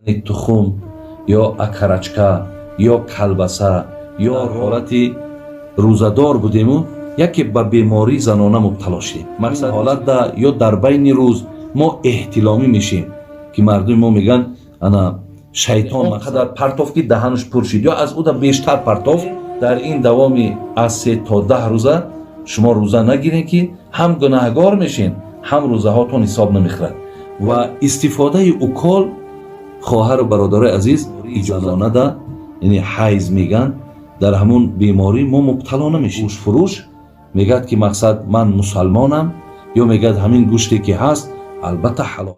Тухм ё окорочка ё колбаса ё ҳолати рӯзадор будему, яке ба бемории занона мубтало шудем. Мақсад, ҳолатда ё дар байни рӯз мо эҳтиломӣ мешем, ки мардуми мо мегӯянд, ана шайтон қадар партофт, ки даҳанаш пур шид ё аз уда бештар партофт. Дар ин давоми аз 3 то 10 рӯза шумо рӯза нагиред, ки ҳам гунаҳгор мешен, ҳам рӯзаҳотон ҳисоб намехӯрад. Ва истифодаи укол, хоҳару бародарои азиз, иҷозонада, яъне ҳайз мегӯянд, дар ҳамун беморӣ мо мубтало намешем. Гӯштфурӯш мегӯяд, ки мақсад, ман мусалмонам, ё мегӯяд, ҳамин гӯште ки ҳаст, албатта ҳалол.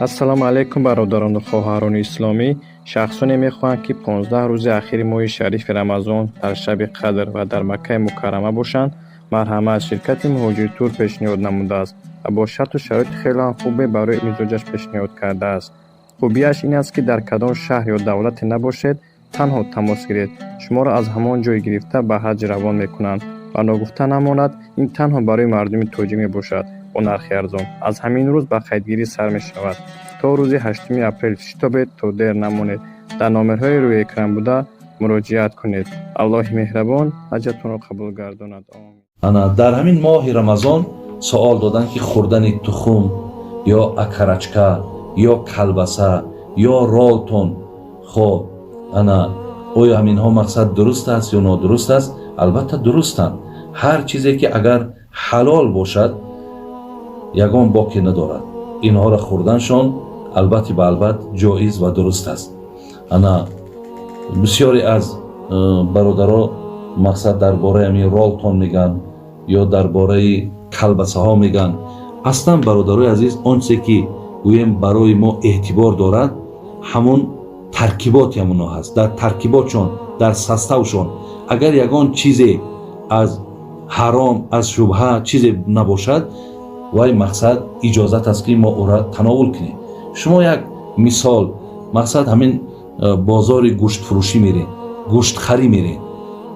Ассалому алайкум, бародарону хоҳарони исломӣ! Шахсоне мехоҳанд, ки 15 рӯзи ахири моҳи шарифи Рамазон дар шаби Қадр ва дар Маккаи Мукаррама бошанд, марҳамат. Ширкати Муҳоҷиртур пешниҳод намудааст ва бо шарту шароити хеле хубе барои мизоҷаш пешниҳод кардааст. Хубияш ин аст, ки дар кадом шаҳр ё давлате набошед, танҳо тамос гиред, шуморо аз ҳамон ҷой гирифта ба ҳаҷ равон мекунанд. Ва ногуфта намонад, ин танҳо барои мардуми тоҷик мебошад, бо нархи арзон. Аз ҳамин рӯз ба қайдгирӣ сар мешавад то рӯзи 8 апрел. Шитобед, то дер намонед. Дар номерҳои рӯи экран буда муроҷиат кунед. Аллоҳи меҳрабон ҳаҷатонро қабул гардонад, омин. Ана дар ҳамин моҳи Рамазон суол доданд, ки хӯрдани тухм ё окорочка ё колбаса ё ролтон, хоб, ана оё ҳаминҳо, мақсад, дуруст аст ё нодуруст аст? Албатта, дурустанд. Ҳар чизе ки агар ҳалол бошад, ягон боке надорад. Инҳоро хӯрданшон албатта ба албат ҷоиз ва дуруст аст. Ана бисёре аз бародаро, мақсад, дар бораи ҳамин ролтон мегӯянд ё дар бораи колбасаҳо мегӯянд. Аслан, бародарои азиз, он чизе ки гӯем барои мо эътибор дорад, ҳамун таркиботи ҳамунҳо ҳаст. Дар таркиботшон, дар составшон агар ягон чизе аз ҳаром, аз шубҳа чизе набошад, вай, мақсад, иҷозат аст, ки мо ӯра тановул кунем. Шумо як мисол, мақсад, ҳамин бозори гӯштфурӯшӣ меред, гӯштхарӣ меред,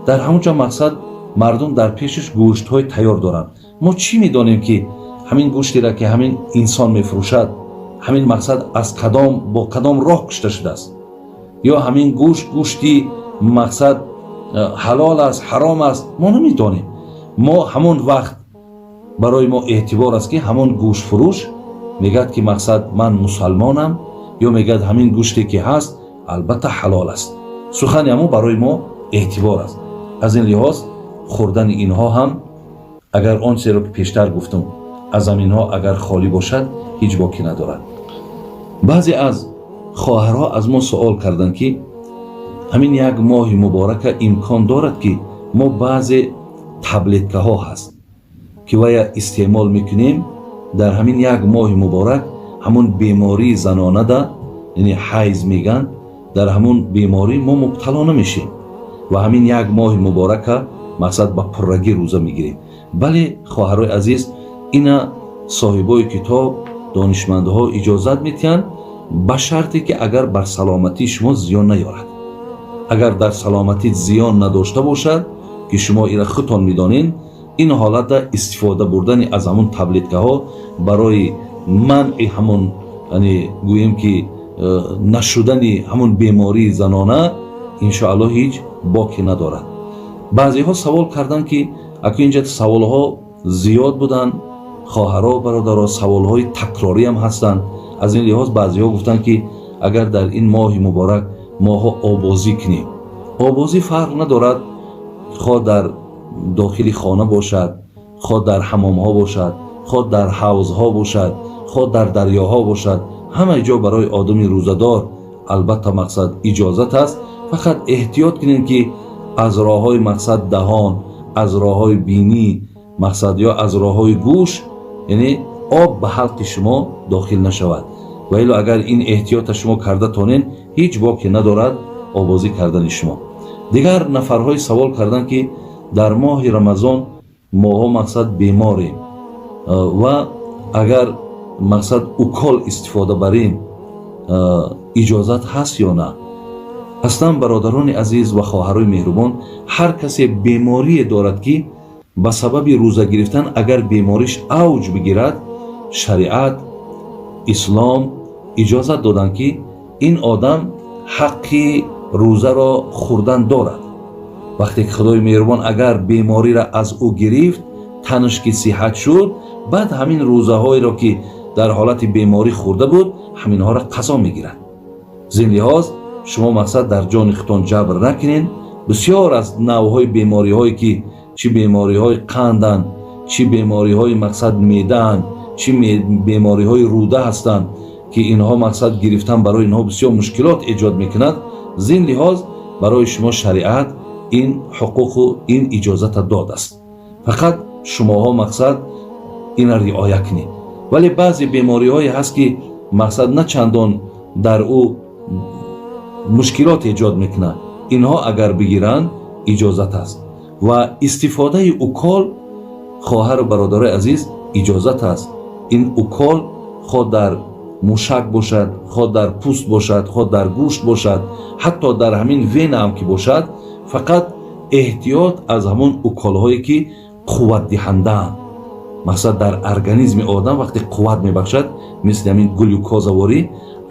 дар ҳамон ҷо, мақсад, мардум дар пешаш гӯштҳои тайёр доранд. Мо чӣ медонем, ки ҳамин гӯштеро, ки ҳамин инсон мефурӯшад, ҳамин, мақсад, аз кадом, бо кадом роҳ кушта шудааст, ё ҳамин гӯшт гӯшти, мақсад, ҳалол аст, ҳаром аст? Мо намедонем. Мо ҳамон вақт барои мо эътибор аст, ки ҳамон гӯштфурӯш мегӯяд, ки мақсад, ман мусалмонам, ё мегӯяд, ҳамин гӯште ки ҳаст, албатта ҳалол аст. Сухани ҳамон барои мо эътибор аст. Аз ин лиҳоз хӯрдани инҳо ҳам, агар он чизеро, ки пештар гуфтам, аз ҳаминҳо агар холӣ бошад, ҳеҷ боке надорад. Баъзе аз хоҳарҳо аз мо суол карданд, ки ҳамин як моҳи муборака имкон дорад, ки мо баъзе таблеткаҳо ҳаст, ки вая истеъмол мекунем, дар ҳамин як моҳи муборак ҳамун бемории занонада, яъне ҳайз мегӯянд, дар ҳамун беморӣ мо мубтало намешем ва ҳамин як моҳи муборака, мақсад, ба пуррагӣ рӯза мегирем? Бале, хоҳарои азиз, ина соҳибои китоб, донишмандҳо иҷозат медиҳанд, ба шарте ки агар бар саломатии шумо зиён наёрад. Агар дар саломатӣ зиён надошта бошад, ки шумо ира худтон медонед, ин ҳолатда истифода бурдани аз ҳамун таблеткаҳо барои манъи ҳамун, яъне гӯем ки нашудани ҳамун бемории занона, иншоаллоҳ, ҳеҷ боке надорад. Баъзеҳо савол карданд, ки аку инҷа саволҳо зиёд буданд, хоҳаро, бародаро, саволҳои такрориам ҳастанд. Аз ин лиҳоз баъзеҳо гуфтанд, ки агар дар ин моҳи муборак моҳо обозӣ кунем. Обозӣ фарқ надорад, хоҳ дар дохили хона бошад, хоҳ дар ҳамомҳо бошад, хоҳ дар ҳавзҳо бошад, хоҳ дар дарёҳо бошад, ҳамаи ҷо барои одами рӯзадор, албатта, мақсад, иҷозат аст. Фақат эҳтиёт кунем, ки аз роҳҳои, мақсад, даҳон, аз роҳҳои бинӣ, мақсад, ё аз роҳҳои гӯш, яъне об ба ҳалқи шумо дохил нашавад. Ва илло агар ин эҳтиёта шумо карда тонед, ҳеҷ боке надорад обозӣ кардани шумо. Дигар нафарҳое савол карданд, ки дар моҳи Рамазон моҳо, мақсад, беморем ва агар, мақсад, укол истифода барем, иҷозат ҳаст ё на? Аслан, бародарони азиз ва хоҳарои меҳрубон, ҳар касе беморие дорад, ки ба сабаби рӯза гирифтан агар бемориш авҷ бигирад, шариат ислом иҷозат доданд, ки Ин одам ҳаққи рӯзаро хӯрдан дорад. Вақте ки Худои меҳрубон агар бемориро аз ӯ гирифт, танаш ки сиҳат шуд, баъд ҳамин рӯзаҳоеро, ки дар ҳолати беморӣ хӯрда буд, ҳаминҳоро қазо мегирад. Зин лиҳоз шумо мақсад дар ҷони худтон ҷабр накунед. Бисёр аз навъҳои бемориҳое, ки чӣ бемориҳои қанданд, чӣ бемориҳои мақсад меъдаанд, чӣ бемориҳои рӯда ҳастанд, ки инҳо мақсад гирифтан барои инҳо бисёр мушкилот эҷод мекунад. Зин лиҳоз барои шумо шариат ин ҳуқуқу ин иҷозата додааст. Фақат шумоҳо мақсад ина риоя кунед. Вале баъзе бемориҳое ҳаст, ки мақсад на чандон дар ӯ мушкилот эҷод мекунад. Инҳо агар бигиранд, иҷозат аст. Ва истифодаи укол, хоҳару бародарои азиз, иҷозат аст. Ин укол хо дар мушак бошад, хо дар пӯст бошад, хо дар гӯшт бошад, ҳатто дар ҳамин вена ҳам ки бошад, фақат эҳтиёт аз ҳамон уколҳое, ки қувватдиҳандаанд. Мақсад, дар организми одам вақте қувват мебахшад, мисли ҳамин глюкозаворӣ,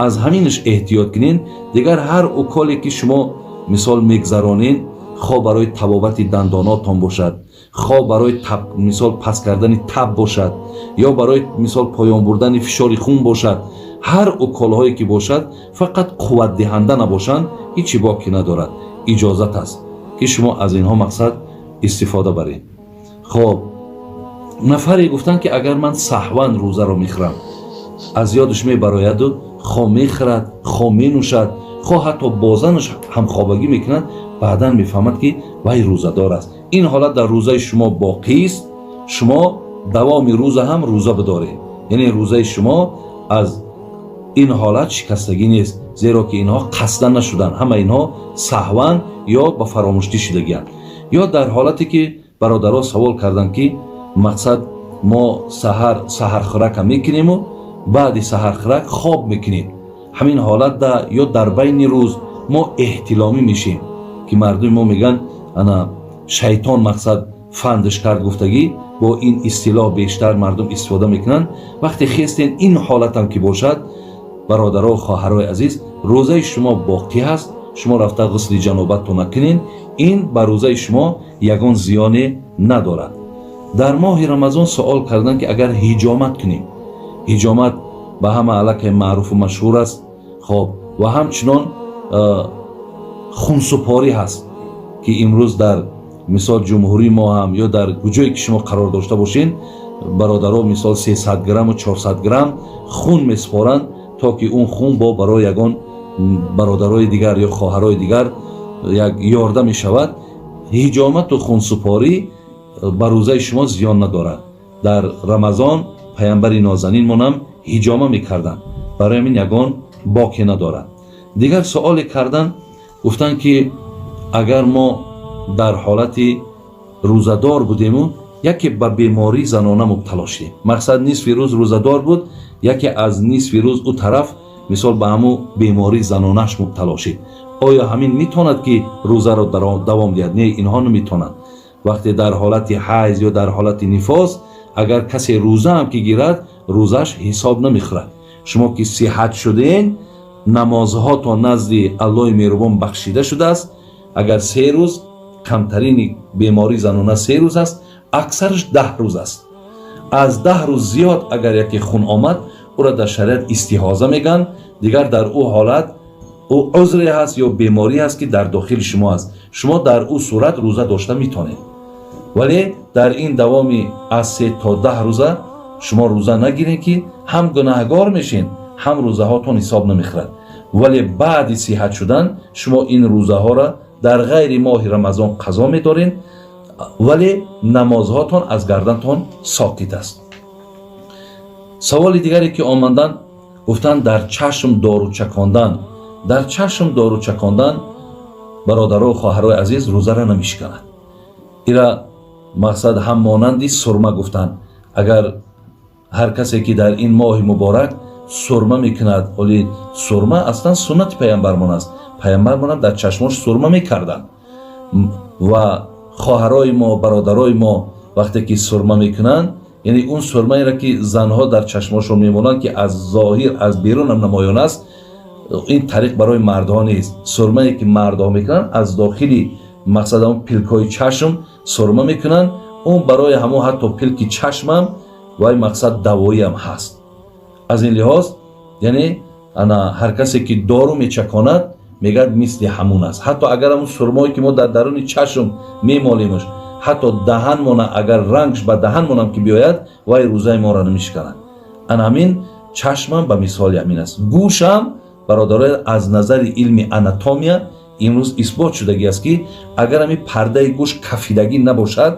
аз ҳаминаш эҳтиёт кунед. Дигар ҳар уколе, ки шумо мисол мегзаронед, хо барои табобати дандонотон бошад, хо барои мисол паст кардани таб бошад ё барои мисол поён бурдани фишори хун бошад, ҳар уколҳое ки бошад, фақат қувватдиҳанда набошанд, ҳечи боке надорад. Иҷозат аст, ки шумо аз инҳо мақсад истифода баред. Хоб, нафаре гуфтанд, ки агар ман саҳван рӯзаро мехӯрам, аз ёдаш мебарояду хо мехӯрад, хо менӯшад, хо ҳатто бо занаш ҳамхобагӣ мекунад, баъдан мефаҳмад, ки вай рӯзадор аст. Ин ҳолат дар рӯзаи шумо боқист. Шумо давоми рӯза ҳам рӯза бидоред, яъне рӯзаи шумо аз ин ҳолат шикастагӣ нест, зеро ки инҳо қасдан нашуданд, ҳама инҳо саҳван ё ба фаромӯштӣ шидагианд. Ё дар ҳолате ки бародаро савол карданд, ки мақсад мо саҳар саҳархӯрака мекунему баъди саҳархӯрак хоб мекунем, ҳамин ҳолатда ё дар байни рӯз мо эҳтиломӣ мешем, ки мардуми мо мегӯянд, ана шайтон мақсад фандш кард гуфтагӣ, бо ин истилоҳ бештар мардум истифода мекунанд. Вақте хестен, ин ҳолатам ки бошад, бародаро, хоҳарои азиз, рӯзаи шумо боқӣ ҳаст. Шумо рафта ғусли ҷанобатто накунед, ин ба рӯзаи шумо ягон зиёне надорад. Дар моҳи Рамазон суол карданд, ки агар ҳиҷомат кунем. Ҳиҷомат ба ҳама аллакай маъруфу машҳур аст. Хоб, ва ҳамчунон хунсупорӣ ҳаст, ки имрӯз дар мисол ҷумҳурии мо ҳам ё дар куҷое ки шумо қарор дошта бошед, бародаро мисол 300 грамму 400 грамм хун месупоранд, то ки он хун бо барои ягон бародарои дигар ё хоҳарои дигар як ёрдам мешавад. Ҳиҷомату хунсупорӣ ба рӯзаи шумо зиён надорад. Дар Рамазон паямбари нозанинмонам ҳиҷома мекарданд, барои ҳамин ягон боке надорад. Дигар суоле карданд, гуфтанд, ки агар мо дар ҳолати рӯзадор будему яке ба бемории занона мубтало шудем, мақсад, нисфи рӯз рӯзадор буд, яке аз нисфи рӯз ӯ тараф мисол ба ҳамун бемории занонаш мубтало шид, оё ҳамин метавонад, ки рӯзаро давом диҳад? Не, инҳо наметавонанд. Вақте дар ҳолати ҳайз ё дар ҳолати нифос агар касе рӯзаам ки гирад, рӯзаш ҳисоб намехӯрад. Шумо ки сиҳат шуден, намозҳотон назди Аллоҳи меҳрубон бахшида шудааст. Агар 3 рӯз, камтарини бемории занона 3 рӯз аст, аксараш 10 рӯз аст. Аз 10 рӯз зиёд агар яке хун омад, ӯро дар шариат истиҳоза мегӯянд. Дигар дар ӯ ҳолат ӯ узре ҳаст ё беморӣ ҳаст, ки дар дохили шумо аст, шумо дар ӯ сурат рӯза дошта метавонед. Вале дар ин давоми аз 3 то 10 рӯза шумо рӯза нагиред, ки ҳам гунаҳгор мешед, ҳам рӯзаҳотон ҳисоб намехӯрад. Вале баъди сиҳат шудан шумо ин рӯзаҳоро дар ғайри моҳи Рамазон қазо медоред, вале намозҳотон аз гардантон соқит аст. Саволи дигаре ки омаданд, гуфтанд, дар чашм дору чакондан. Дар чашм дору чакондан, бародару хоҳарои азиз, рӯзара намешиканад. Ира мақсад ҳам монанди сурма гуфтанд. Агар ҳар касе ки дар ин моҳи муборак сурма мекунад, ҳоли сурма аслан суннати паямбармон аст, паямбармонам дар чашмош сурма мекарданд. Ва хоҳарои мо, бародарои мо вақте ки сурма мекунанд, яъне он сурмаеро, ки занҳо дар чашмошон мемонанд, ки аз зоҳир, аз берунам намоён аст. Ин тариқ барои мардҳо нест. Сурмае ки мардҳо мекунанд, аз дохили, мақсад, ҳамон пилкҳои чашм сурма мекунанд. Он барои ҳамон ҳатто пилки чашмам вай, мақсад, давоиам ҳаст. Аз ин лиҳоз, яъне, ана ҳар касе ки дору мечаконад, мегӯяд, мисли ҳамун аст. Ҳатто агар ҳамун сурмое ки мо дар даруни чашм мемолимаш, ҳатто даҳанмона, агар рангш ба даҳанмонам ки биёяд, вай рӯзаи моро намешиканад. Ана ҳамин чашмам ба мисоли ҳамин аст. Гӯшам, бародаро, аз назари илми анатомия имрӯз исбот шудагӣ аст, ки агар ҳамин пардаи гӯш кафидагӣ набошад,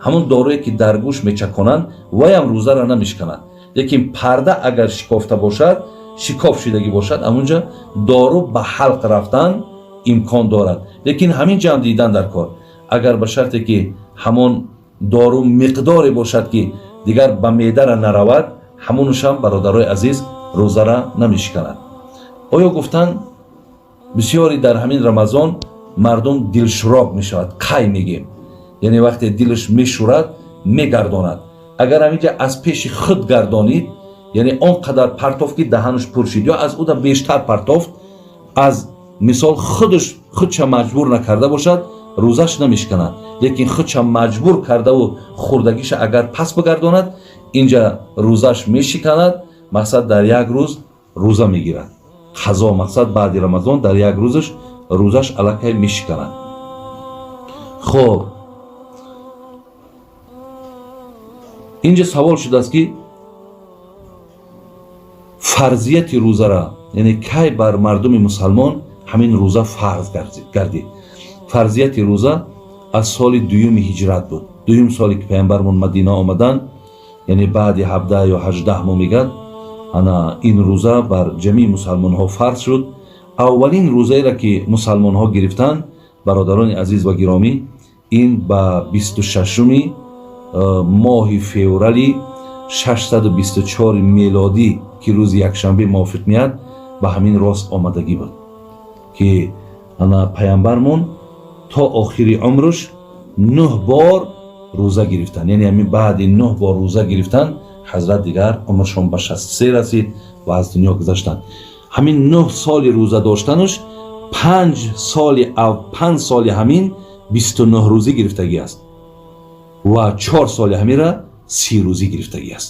ҳамон доруе ки дар гӯш мечаконанд, ваям рӯзаро намешиканад. Лекин парда агар шикофта бошад, шикоф шудагӣ бошад, ҳамунҷа дору ба ҳалқ рафтан имкон дорад. Лекин ҳамин ҷам дидан дар кор, агар ба шарте ки ҳамон дору миқдоре бошад, ки дигар ба меъдара наравад, ҳамонушам, бародарои азиз, рӯзара намешиканад. Оё, гуфтанд, бисёре дар ҳамин Рамазон мардум дилшуроб мешавад, қай мегем, яъне вақте дилаш мешӯрад, мегардонад. Агар ҳаминҷа аз пеши худ гардонид, яъне он қадар партофт, ки даҳанаш пур шид, ё аз уда бештар партофт, аз мисол худаш худша маҷбур накарда бошад, рӯзаш намешиканад. Лекин худша маҷбур кардаву хӯрдагиша агар пас бигардонад, инҷа рӯзаш мешиканад. Мақсад, дар як рӯз рӯза мегирад, қазо, мақсад, баъди Рамазон дар як рӯзаш рӯзаш аллакай мешиканад. Хоб, инҷа савол шудааст, ки фарзияти рӯзара, яъне кай бар мардуми мусалмон ҳамин рӯза фарз гардид? Фарзияти рӯза аз соли дуюми ҳиҷрат буд. Дуюм соле ки паямбармон Мадина омаданд, яъне баъди 17 ё 18 моҳ, мегӯяд, ана ин рӯза бар ҷамии мусалмонҳо фарз шуд. Аввалин рӯзаеро ки мусалмонҳо гирифтанд, бародарони азиз ва гиромӣ, ин ба 26-уми моҳи феврали 624 мелодӣ, ки рӯзи якшанбе мувофиқ меяд, ба ҳамин рост омадагӣ буд, ки ана паямбармон то охири умрш нӯҳ бор рӯза гирифтанд. Яъне ҳамин баъди нӯҳ бор рӯза гирифтан, ҳазрат дигар умршон ба 63 расид ва аз дунё гузаштанд. Ҳамин 9 соли рӯза доштанаш, 5 соли ҳамин 29 рӯзӣ гирифтагӣ аст ва 4 соли ҳамира 30 рӯзӣ гирифтагӣ аст.